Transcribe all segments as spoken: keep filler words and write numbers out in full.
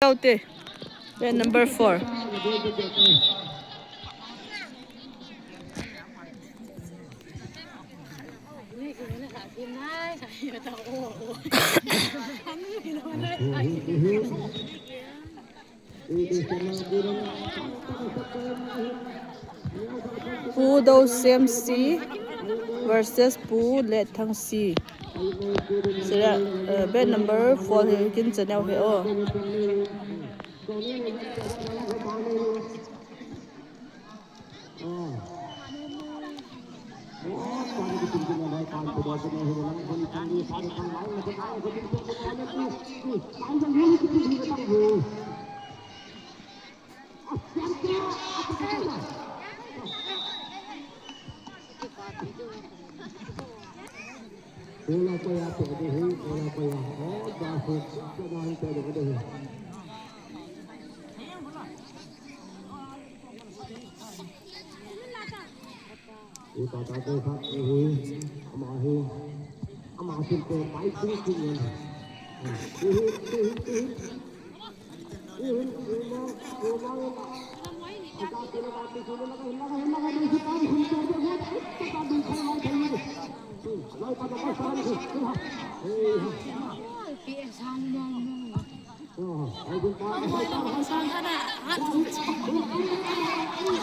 Out there. Red number four. Pu Dosem C versus Pu Letthang C. Sira, uh, bed number four hi kin chanel hi o.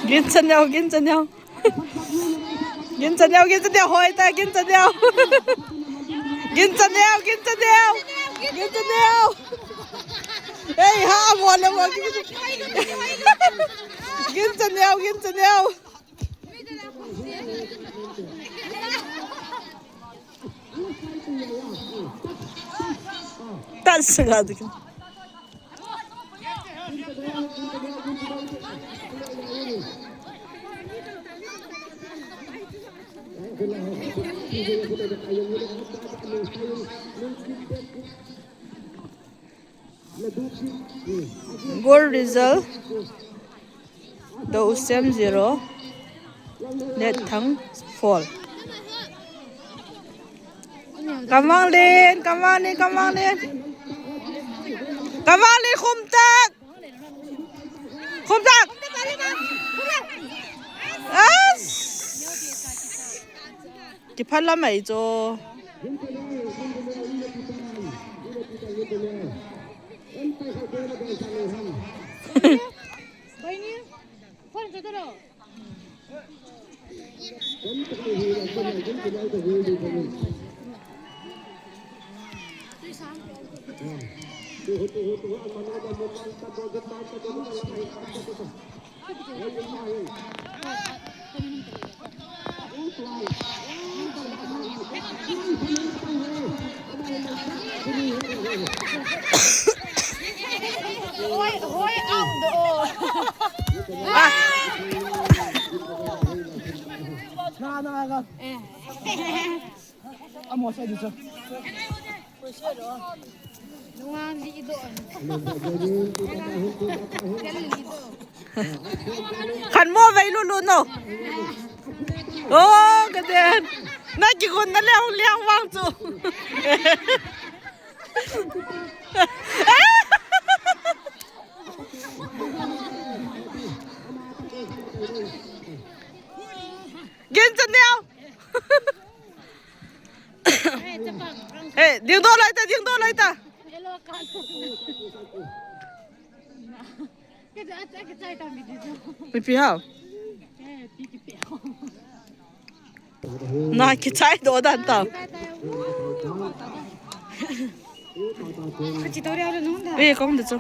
Gin chanel, gin chanel. Gin chanel, gin chanel, hoi ta, gin chanel. Gin chanel, gin chanel. Gin chanel. Hey, ha, mo le mo. Gin chanel, gin chanel. Tan sanga dikin. Goal result, Dosem zero, Letthang four. Kamang Len, Kamang Len, Kamang Len. Kamang Len, khum tak. Khum tak. As. Kiphat lam mai cho. Khan mo vei lulu no. Oh, kaden. Na kigun na leng leng vang chu. Gin chanel. Hey, ding do lai ta, ding do lai ta. Mipi hao. Na kichai do dan ta. Eh, kong de chu.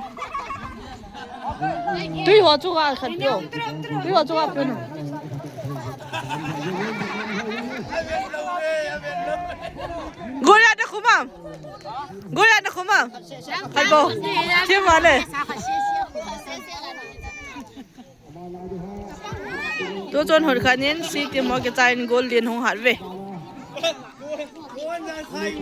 Tui ho chu ga khat pio. Tui ho chu ga pio no. Golia na khuma. Golia na khuma. Khat bo. Thim vale. Tu chun hon khat in C team ho kichai in goal din hung hat ve.